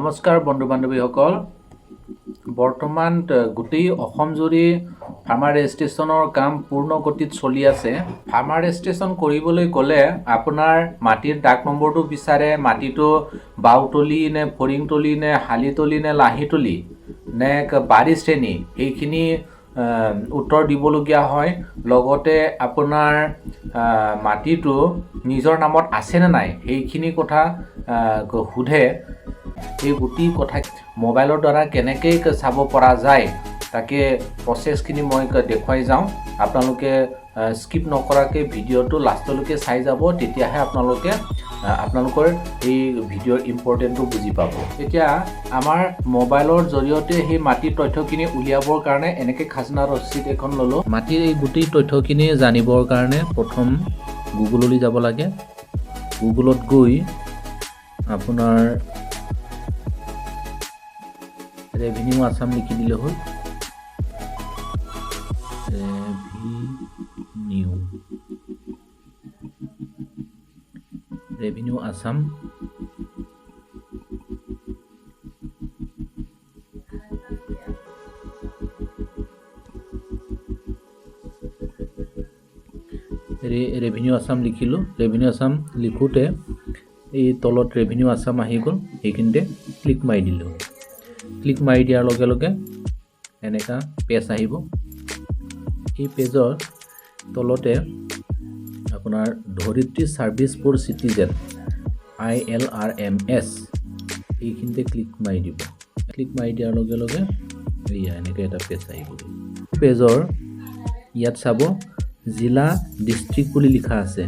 নমস্কাৰ বন্ধু বান্ধৱীসকল। বৰ্তমান গোটেই অসমজুৰি ফাৰ্মাৰ ৰেজিষ্ট্ৰেশ্যনৰ কাম পূৰ্ণ গতিত চলি আছে। ফাৰ্মাৰ ৰেজিষ্ট্ৰেশ্যন কৰিবলৈ গ'লে আপোনাৰ মাটিৰ ডাক নম্বৰটো বিচাৰে, মাটিটো বাওতলি নে ফৰিংতলি নে শালিতলি নে লাহিতলি নে বাৰী শ্ৰেণী, সেইখিনি উত্তৰ দিবলগীয়া হয়। লগতে আপোনাৰ মাটিটো নিজৰ নামত আছেনে নাই, সেইখিনি কথা সোধে। এই গোটেই কথা মোবাইলৰ দ্বাৰা কেনেকৈ চাব পৰা যায়, তাকে প্ৰচেছখিনি মই দেখুৱাই যাওঁ। আপোনালোকে স্কিপ নকৰাকৈ ভিডিঅ'টো লাষ্টলৈকে চাই যাব, তেতিয়াহে আপোনালোকে আপোনালোকৰ এই ভিডিঅ'ৰ ইম্পৰ্টেণ্টটো বুজি পাব। এতিয়া আমাৰ মোবাইলৰ জৰিয়তে সেই মাটিৰ তথ্যখিনি উলিয়াবৰ কাৰণে এনেকৈ খাজনা ৰচিদ এখন ল'লোঁ। মাটিৰ এই গোটেই তথ্যখিনি জানিবৰ কাৰণে প্ৰথম গুগললৈ যাব লাগে। গুগলত গৈ আপোনাৰ ৰেভিনিউ আছাম লিখি দিলে হ'ল। ৰেভিনিউ আছাম, ৰেভিনিউ আছাম লিখিলোঁ। ৰেভিনিউ আছাম লিখোঁতে এই তলত ৰেভিনিউ আছাম আহি গ'ল, সেইখিনিতে ক্লিক মাৰি দিলোঁ। ক্লিক মাৰি দিয়াৰ লগে লগে এনেকুৱা পেজ আহিব। এই পেজৰ তলতে আপোনাৰ ধৰিত্ৰী ছাৰ্ভিচ ফৰ চিটিজেন ILRMS, এইখিনিতে ক্লিক মাৰি দিব। ক্লিক মাৰি দিয়াৰ লগে লগে এয়া এনেকৈ এটা পেজ আহিব। পেজৰ ইয়াত চাব, জিলা ডিষ্ট্ৰিক্ট বুলি লিখা আছে।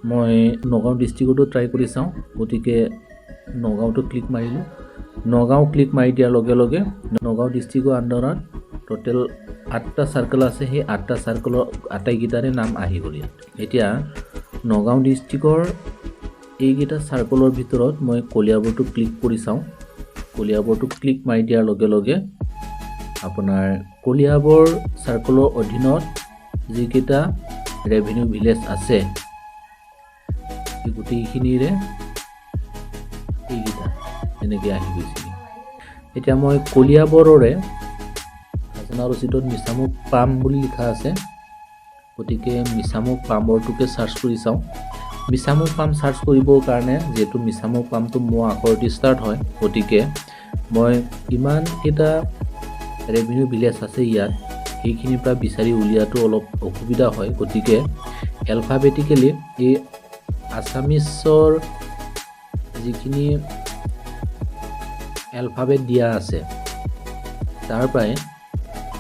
মই নগাঁও ডিষ্ট্ৰিক্টতো ট্ৰাই কৰি চাওঁ, গতিকে নগাঁৱটো ক্লিক মাৰিলোঁ। নগাঁও ক্লিক মাৰি দিয়াৰ লগে লগে নগাঁও ডিষ্ট্ৰিক্টৰ আণ্ডাৰত টোটেল 8টা চাৰ্কল আছে। সেই 8টা চাৰ্কলৰ আটাইকেইটাৰে নাম আহি গ'ল ইয়াত। এতিয়া নগাঁও ডিষ্ট্ৰিক্টৰ এইকেইটা চাৰ্কলৰ ভিতৰত মই কলিয়াবৰটো ক্লিক কৰি চাওঁ। কলিয়াবৰটো ক্লিক মাৰি দিয়াৰ লগে লগে আপোনাৰ কলিয়াবৰ চাৰ্কলৰ অধীনত যিকেইটা ৰেভিনিউ ভিলেজ আছে, সেই গোটেইখিনিৰে এইকেইটা এনেকৈ আহি গৈছে। এতিয়া মই কলিয়াবৰৰে খাজনা ৰচিদত মিছামুখ পাম বুলি লিখা আছে, গতিকে মিছামুখ পামৰটোকে চাৰ্চ কৰি চাওঁ। মিছামুখ পাম চাৰ্চ কৰিবৰ কাৰণে, যিহেতু মিছামুখ পামটো ম আখৰ দি ষ্টাৰ্ট হয়, গতিকে মই ইমানকেইটা ৰেভিনিউ ভিলেজ আছে ইয়াত, সেইখিনিৰ পৰা বিচাৰি উলিওৱাটো অলপ অসুবিধা হয়। গতিকে এলফাবেটিকেলি এই আছামিছৰ যিখিনি এলফাবেট দিয়া আছে, তাৰ পৰাই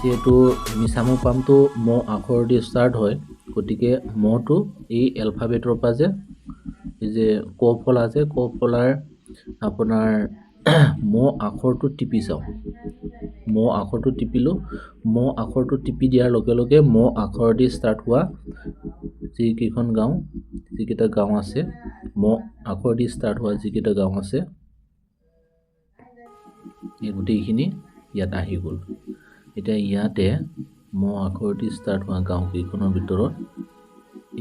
যিহেতু মিছামুখ পামটো ম আখৰ দি ষ্টাৰ্ট হয়, গতিকে মটো এই এলফাবেটৰ পৰা যে এই যে ক ফলা যে ক ফলাৰ আপোনাৰ ম আখৰটো টিপি চাওঁ। ম আখৰটো টিপিলোঁ। ম আখৰটো টিপি দিয়াৰ লগে লগে ম আখৰ দি ষ্টাৰ্ট হোৱা যিকেইখন গাঁও, যিকেইটা গাঁও আছে, ম আখৰ দি ষ্টাৰ্ট হোৱা যিকেইটা গাঁও আছে, এই গোটেইখিনি ইয়াত আহি গ'ল। এতিয়া ইয়াতে ম আখৰ দি ষ্টাৰ্ট হোৱা গাঁওকেইখনৰ ভিতৰত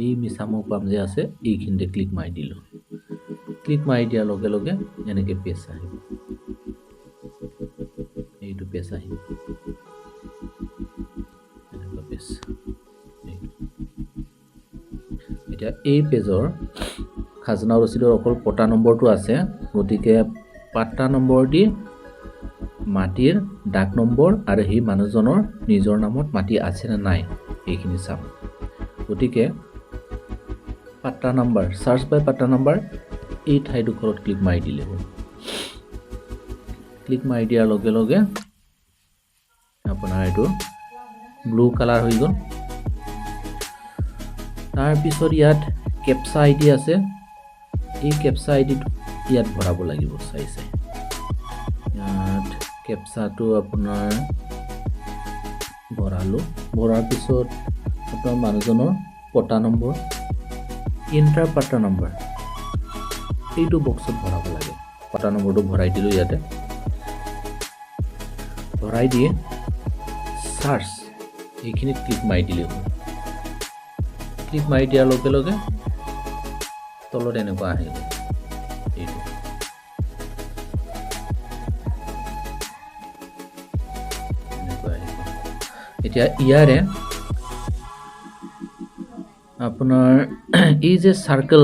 এই মিছামুখ পাম যে আছে, এইখিনিতে ক্লিক মাৰি দিলোঁ। ক্লিক মাৰি দিয়াৰ লগে লগে এনেকৈ পেজ আহিব। এইটো পেজ আহিব, এনেকুৱা পেজ। এতিয়া এই পেজৰ খাজনা ৰচিদৰ অকল পট্টা নম্বৰটো আছে, গতিকে পাট্টা নম্বৰ দি মাটিৰ ডাক নম্বৰ আৰু সেই মানুহজনৰ নিজৰ নামত মাটি আছেনে নাই, সেইখিনি চাম। গতিকে পাট্টা নম্বৰ, চাৰ্চ বাই পাট্টা নম্বৰ, এই ঠাইডোখৰত ক্লিক মাৰি দিলে হ'ল। ক্লিক মাৰি দিয়াৰ লগে লগে আপোনাৰ এইটো ব্লু কালাৰ হৈ গ'ল। তাৰপিছত ইয়াত কেপচা আই ডি আছে। এই কেপচা আই ডিটো ইয়াত ভৰাব লাগিব। চাই চাই ইয়াত কেপচাটো আপোনাৰ ভৰালোঁ। ভৰাৰ পিছত আপোনাৰ মানুহজনৰ পট্টা নম্বৰ, ইণ্টাৰ পাট্টা নম্বৰ, এইটো বক্সত ভৰাব লাগে। পট্টা নম্বৰটো ভৰাই দিলোঁ ইয়াতে। ভৰাই দিয়ে চাৰ্চ এইখিনিত ক্লিক মাৰি দিলেই হ'ল। ক্লিক মাৰি দিয়াৰ লগে লগে তলত এনেকুৱা আহিব এইটো। এতিয়া ইয়াৰে আপোনাৰ এই যে চাৰ্কল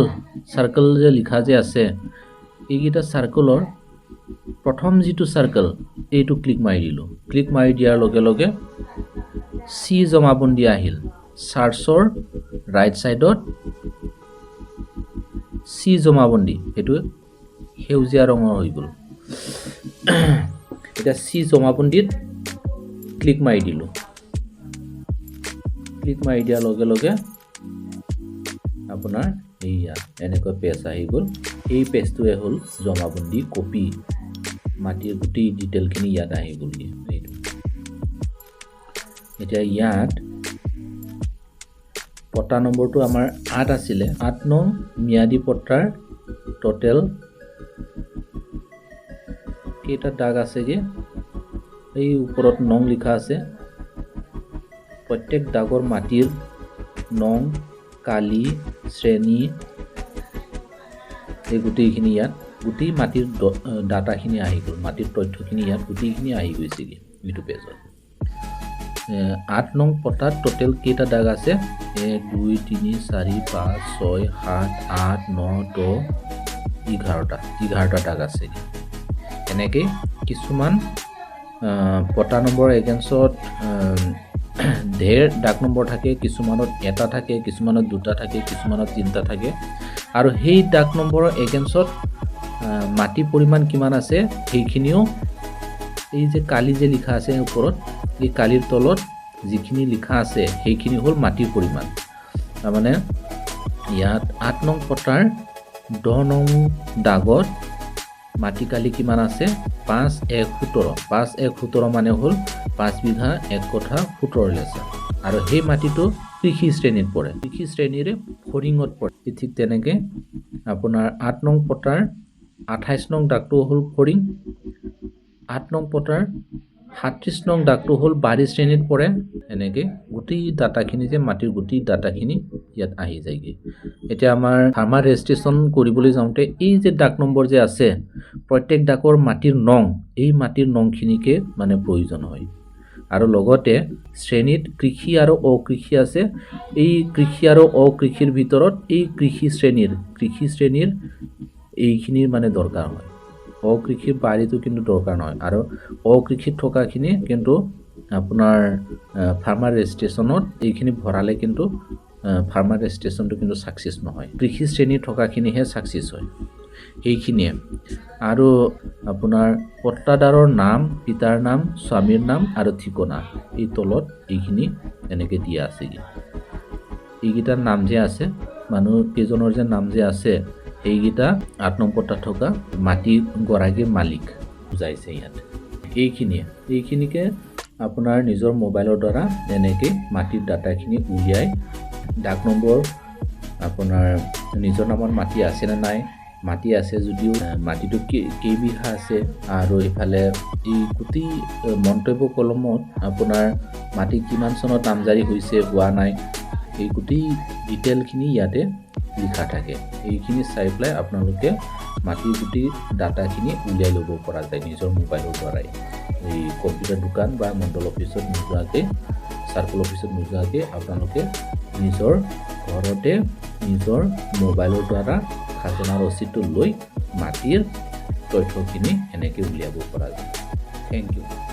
চাৰ্কল যে লিখা যে আছে, এইকেইটা চাৰ্কলৰ প্ৰথম যিটো চাৰ্কল, এইটো ক্লিক মাৰি দিলোঁ। ক্লিক মাৰি দিয়াৰ লগে লগে চি জমাবন্দী আহিল। চাৰ্চৰ ৰাইট ছাইডত চি জমাবন্দী, সেইটো সেউজীয়া ৰঙৰ হৈ গ'ল। এতিয়া চি জমাবন্দীত ক্লিক মাৰি দিলোঁ। ক্লিক মাৰি দিয়াৰ লগে লগে আপোনাৰ এইয়া এনেকৈ পেজ আহি গ'ল। এই পেজটোৱে হ'ল জমাবন্দী কপি। মাটিৰ গোটেই ডিটেইলখিনি ইয়াত আহি গ'লগৈ এইটো। এতিয়া ইয়াত পট্টা নম্বৰটো আমাৰ 8 আছিলে। 8 নং ম্যাদী পট্টাৰ টোটেল কেইটা দাগ আছেগৈ? এই ওপৰত নং লিখা আছে। প্ৰত্যেক দাগৰ মাটিৰ নং, কালি, শ্ৰেণী, এই গোটেইখিনি ইয়াত গোটেই মাটিৰ ডাটাখিনি আহি গ'ল। মাটিৰ তথ্যখিনি ইয়াত গোটেইখিনি আহি গৈছেগৈ এইটো পেজত। 8 নং পট্টাত টোটেল কেইটা দাগ আছে? 1, 2, 3, 4, 5, 6, 7, 8, 9, 10, 11টা, 11টা দাগ আছে। এনেকৈ কিছুমান পট্টা নম্বৰ এগেইনষ্টত ঢেৰ দাগ নম্বৰ থাকে, কিছুমানত এটা থাকে, কিছুমানত দুটা থাকে, কিছুমানত তিনিটা থাকে। আৰু সেই দাগ নম্বৰৰ এগেইনষ্টত মাটিৰ পৰিমাণ কিমান আছে, সেইখিনিও এই যে কালি যে লিখা আছে ওপৰত, এই কালিৰ তলত যিখিনি লিখা আছে, সেইখিনি হ'ল মাটিৰ পৰিমাণ। তাৰমানে ইয়াত 8 নং পট্টাৰ 10 নং দাগত মাটি কালি কিমান আছে? 5 1 17। 5 1 17 মানে হ'ল 5 বিঘা 1 কঠা 17 লেচা। আৰু সেই মাটিটো কৃষি শ্ৰেণীত পৰে, কৃষি শ্ৰেণীৰে ফৰিঙত পৰে। ঠিক তেনেকৈ আপোনাৰ 8 নং পট্টাৰ 28 নং দাগটো হ'ল ফৰিং। 8 নং পট্টাৰ 37 নং দাগটো হ'ল বাৰী শ্ৰেণীত পৰে। এনেকৈ গোটেই ডাটাখিনি যে মাটিৰ গোটেই ডাটাখিনি ইয়াত আহি যায়গৈ। এতিয়া আমাৰ ফাৰ্মাৰ ৰেজিষ্ট্ৰেশ্যন কৰিবলৈ যাওঁতে এই যে দাগ নম্বৰ যে আছে, প্ৰত্যেক দাগৰ মাটিৰ নং, এই মাটিৰ নংখিনিকে মানে প্ৰয়োজন হয়। আৰু লগতে শ্ৰেণীত কৃষি আৰু অকৃষি আছে। এই কৃষি আৰু অকৃষিৰ ভিতৰত এই কৃষি শ্ৰেণীৰ এইখিনিৰ মানে দৰকাৰ হয়। অকৃষিৰ বাৰীটো কিন্তু দৰকাৰ নহয়। আৰু অকৃষিত থকাখিনি কিন্তু আপোনাৰ ফাৰ্মাৰ ৰেজিষ্ট্ৰেশ্যনত এইখিনি ভৰালে কিন্তু ফাৰ্মাৰ ৰেজিষ্ট্ৰেশ্যনটো কিন্তু ছাকচেছ নহয়। কৃষি শ্ৰেণীত থকাখিনিহে ছাকচেছ হয়। সেইখিনিয়ে। আৰু আপোনাৰ পট্টাদাৰৰ নাম, পিতাৰ নাম, স্বামীৰ নাম আৰু ঠিকনা, এই তলত এইখিনি এনেকৈ দিয়া আছেগৈ। এইকেইটাৰ নাম যে আছে, মানুহ কেইজনৰ যে নাম যে আছে, সেইকেইটা 8 নং পট্টাত থকা মাটি গৰাকীৰ মালিক বুজাইছে ইয়াত। এইখিনিয়ে। এইখিনিকে আপোনাৰ নিজৰ মোবাইলৰ দ্বাৰা এনেকৈ মাটিৰ ডাটাখিনি উলিয়াই দাগ নম্বৰ, আপোনাৰ নিজৰ নামত মাটি আছেনে নাই, মাটি আছে যদিও মাটিটো কেইবিঘা আছে, আৰু ইফালে এই গোটেই মন্তব্য কলমত আপোনাৰ মাটি কিমান চনত নামজাৰি হৈছে, হোৱা নাই, এই গোটেই ডিটেইলখিনি ইয়াতে লিখা থাকে। এইখিনি চাই পেলাই আপোনালোকে মাটিৰ গোটেই ডাটাখিনি উলিয়াই ল'ব পৰা যায় নিজৰ মোবাইলৰ দ্বাৰাই। এই কম্পিউটাৰ দোকান বা মণ্ডল অফিচত নোযোৱাকৈ, চাৰ্কল অফিচত নোযোৱাকৈ আপোনালোকে নিজৰ ঘৰতে নিজৰ মোবাইলৰ দ্বাৰা খাজনা ৰচিদটো লৈ মাটিৰ তথ্যখিনি এনেকৈ উলিয়াব পৰা যায়। Thank U.